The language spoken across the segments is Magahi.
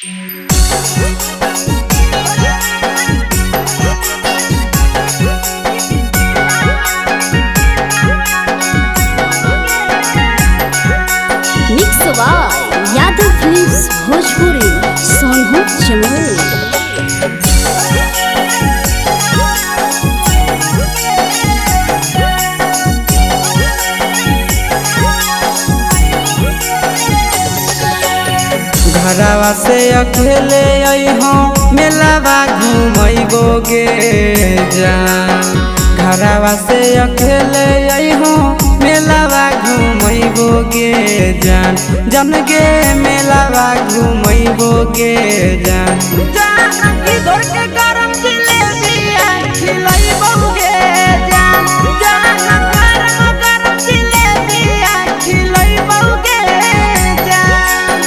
Mix by Yadav films Bhojpuri Sonhu Jamui. घरवा से अकेले अइहो मेलावा घूमैबो गे जान। घरवा से अकेले अइहो मेलावा घूमैबो गे जान। जन गे मेलावा घूमैबो गे जान। जान की धर के गरम जिलेबिया खिलैबो गे जान। जान गरम गरम जिलेबिया खिलैबो गे जान।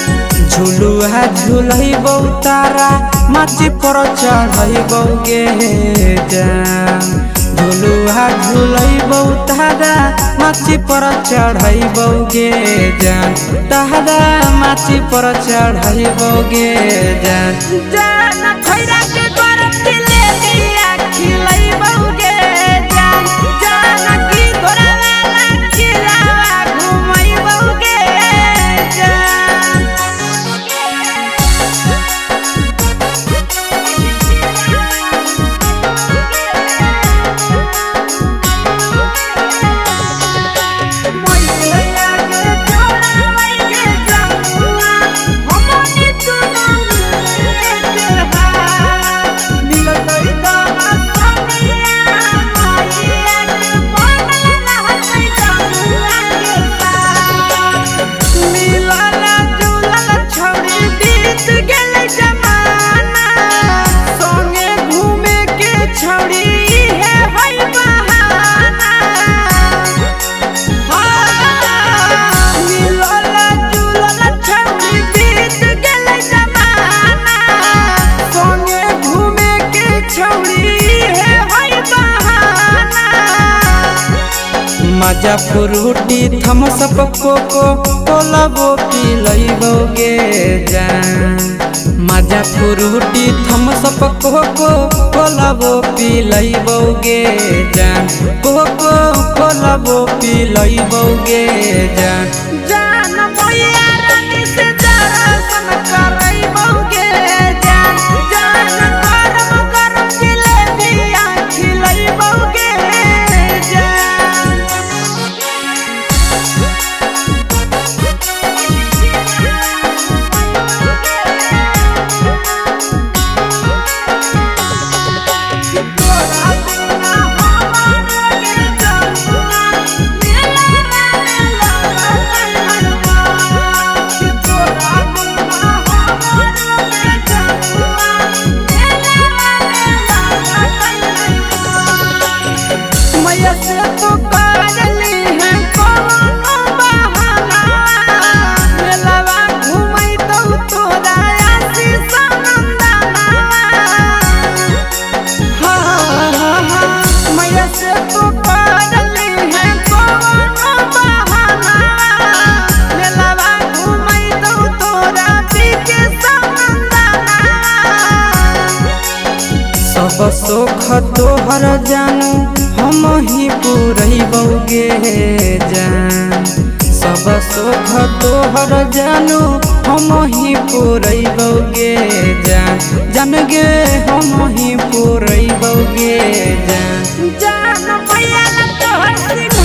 झुलुआ झुलैबौ तारा माची पर चढ़ैबौ गे जान। झुलुआ झुलैबौ तारा माची पर चढ़ैबौ गे जान। तारा माची पर चढ़ैबौ गे जान। जान खैरा के गरम जिलेबिया खिलैबौ गे जान। जान की गोरावाला खिलावा घुमैबौ गे जान। छौड़ी हे होई बहाना। मिलल जुलल छौड़ी बीत गेलै जमाना। संगे घूमे के छौड़ी हे होई बहाना। मजा फ्रूटी थम्सअप कोको कोलाबो पिलैबो गे जान। मजा फ्रूटी थम्सअप कोको कोलाबो पिलैबो गे जान। कोको कोलाबो पिलैबो गे जान। जान भैया रानी से दर्शन करैबो गे जान। जान गरम गरम जिलेबिया खिलैबो गे जान। मैया से तो करली है कोनो बहाना। मेलावा घुमैतौ तोरा आशीष नंदना। हाँ, मैया से तो करली है कोनो बहाना। मेलावा घुमैतौ तोरा पीके नंदना। सब सुख तोहर जानू हम ही पुरैबौ गे जान। सब सुख तोहर जानू हम ही पुरैबौ गे जान। जान गे हम ही पुरैबौ गे जान। जान भैया तोहर।